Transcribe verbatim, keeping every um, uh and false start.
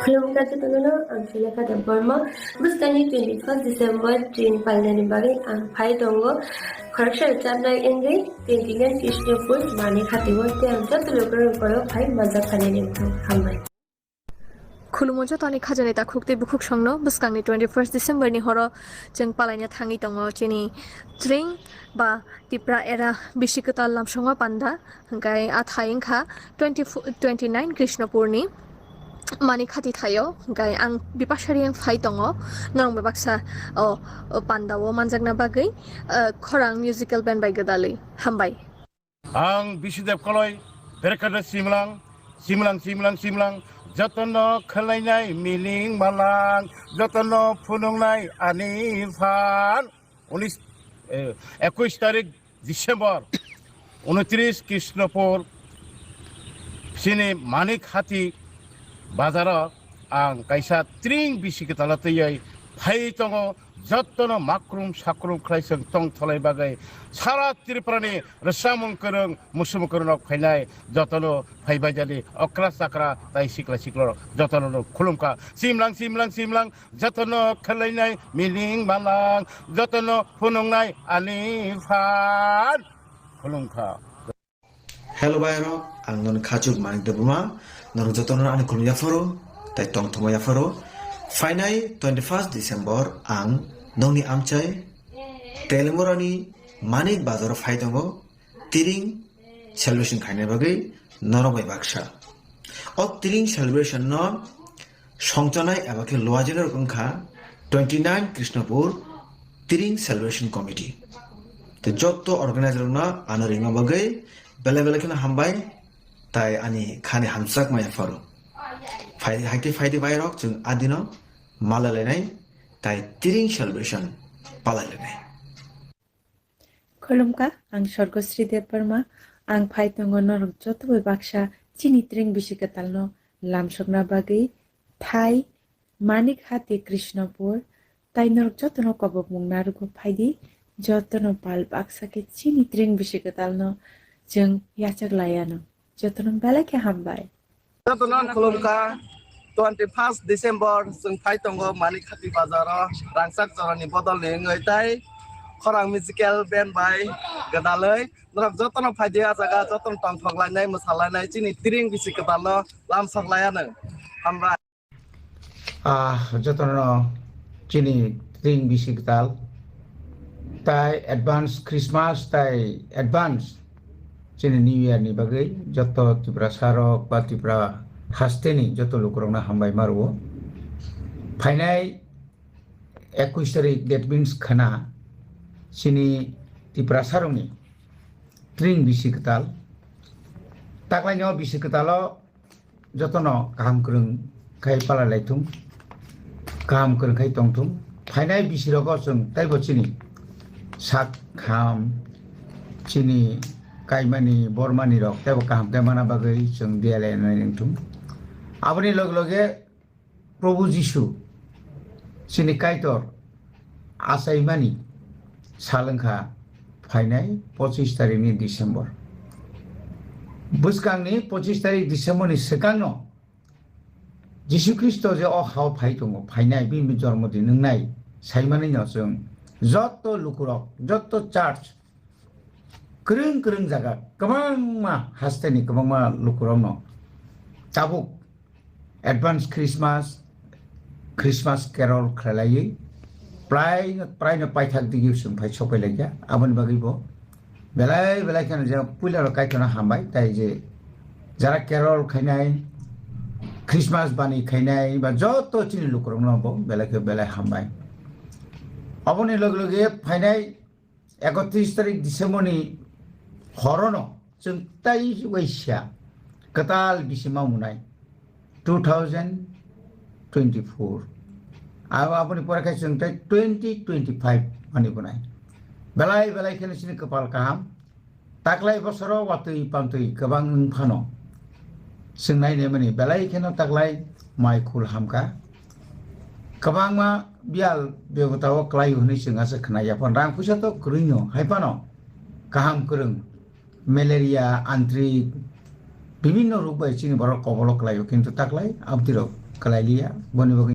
Hello, Kachitangano, ang Sulekha Debbarma. Bwskangni twenty-first December tring palinani bagwi ang phai tongo. Khoroksa rwchapnai wngwi twenty-nine Krishnapur Manik Hati o tei ang joto lukurokno phai manjak phainani wngkha. Hambai. Khulumo jotoni khajani takhuk tei bukhuk songno bwskangni twenty-first December ni horo chwng palaina thangwi tongo chini tring ba Tipra era bisi kwtal lamsongo panda. Hwnkhe a thai wngkha twenty, twenty-nine Krishnapurni Manik Hati thaio. Hwnkhe ang Bipasha Reang phai tongo, norok bai baksa o, o pandao manjakna bagwi, eh, khorang musical band bai gwdalwi. Hambai. Ang Bisudeb Koloi, Berekada Simlang, Simlang, Simlang, Simlang, jotono khwlainai miling malang, jotono phunuknai ani phan. Unis, eh, ekush tarik December, unitris Krishnapur, chini Manik Hati bazaro ang kaisa tring bisi kwtalo twiwi phai tongo, jottono makrum sakrum khlai chwng tong tholai bagwi sara Tripurani rwchapmung kwrwng, muchung kwrwng rok phainai, jotono phaibaijani okra chakra tai sikla siklorok jotono khulumkha. Simlang, simlang, simlang, jotono khwlainai miling malang, jotono phunuknai ani phan khulumkha. Hello bhai rok, ang noni khachuk Manik Debbarma, norok jotono ani khulum yapharo, tai tongthoma yapharo. Phainai twenty-first December ang nongni amchai Telemurani Manik Bazaro phai tongo, tring celebration khaina bagwi norok bai baksa. O tring celebration no songchanai eba khe luajainairok wngkha twenty-nine Krishnapur Tring Celebration Committee. Tei jotto organizer rokno ano ringma bagwi belai belai kheno hambai, tai ani khani hamjakma yapharo. Phai, haikhe phaidi bhai rok chwng adino malailainai, tai tring celebration palailainai. Khulumkha, ang Sorgosri Debbarma, ang phai tongo norok joto bai baksa chini tring bisi kwtalno lamsokna bagwi thai Manik Hati Krishnapur, tai norok jotono kobokmung narwgo phaidi, jotono pal baksa khe chini tring bisi kwtalno chwng yachak laiano. Jotono belai khe hambai. Jotono ang khulumkha, twenty-first December chwng phai tongo Manik Hati bazaro rangchak jorani bodolni wngwi tai khorang musical band bai gwdalwi norok jotono phaidi ah jaga jotono tongthok lainai mwsa lainai chini tring bisi kwtalno lamsok laiano. Hambai. Ah, jotono chini tring bisi kwtal tai advance Christmas tai advance chini New Year ni bagwi joto Tiprasa rok ba Tripura hasteni joto lukurokno hambai ma rwo. Phainai ekush tarik, that means khwna chini Tiprasa rokni tring bisi kwtal, taklaino bisi kwtalo jotono kaham kwrwng khai palai lai thung, kaham kwrwng khai tong thung. Phainai bisi rogo chwng taibo chini sak ham, chini kaimani bormani rok taibo kaham khe mana bagwi chwng D L A nai nang thung. Aboni log loge Probhu Jisu chini Kaitor achaimani sal wngkha phainai pochis tarikni December. Bwskangni pochis tarik Decemberni swkangno Jisu Khristo je o hao phai tongo, phainai bini jormo din wngnai saimanino chwng joto lukurok, joto church, kwrwng kwrwng jaga, kwbangma hasteni kwbangma lukurokno tabuk advance Christmas, Christmas carol khlaiwi prai, praino paithak digi chwng phai sopai laikha. Aboni bagwi bo belai belai kheno je puila rok Kaitorno hambai, tai je jara carol khainai, Christmas bani khainai ba joto chini lukurokno bo belai khe belai hambai. Aboni loge loge phainai ekotris tarik December ni horono chwng tai waisa kwtal bisi ma munai two thousand twenty-four. Abo aboni pore khe chwng tai twenty twenty-five mani bunai. Belai belai kheno chini kwpal kaham. Taklai bosoro watwi pantwi kwbang wng phano chwng nai naimani belai kheno taklai mai khul hamkha. Kwbangma biyal bebotao kwlai hwnwi chwng aswk khna ya phano rang puisa to kwrwino hai phano kaham kwrwng malaria, antrik, bibinno rok bai chini borok kobolo kwlaio, kintu taklai abdirok kwlai liya, boni bagwi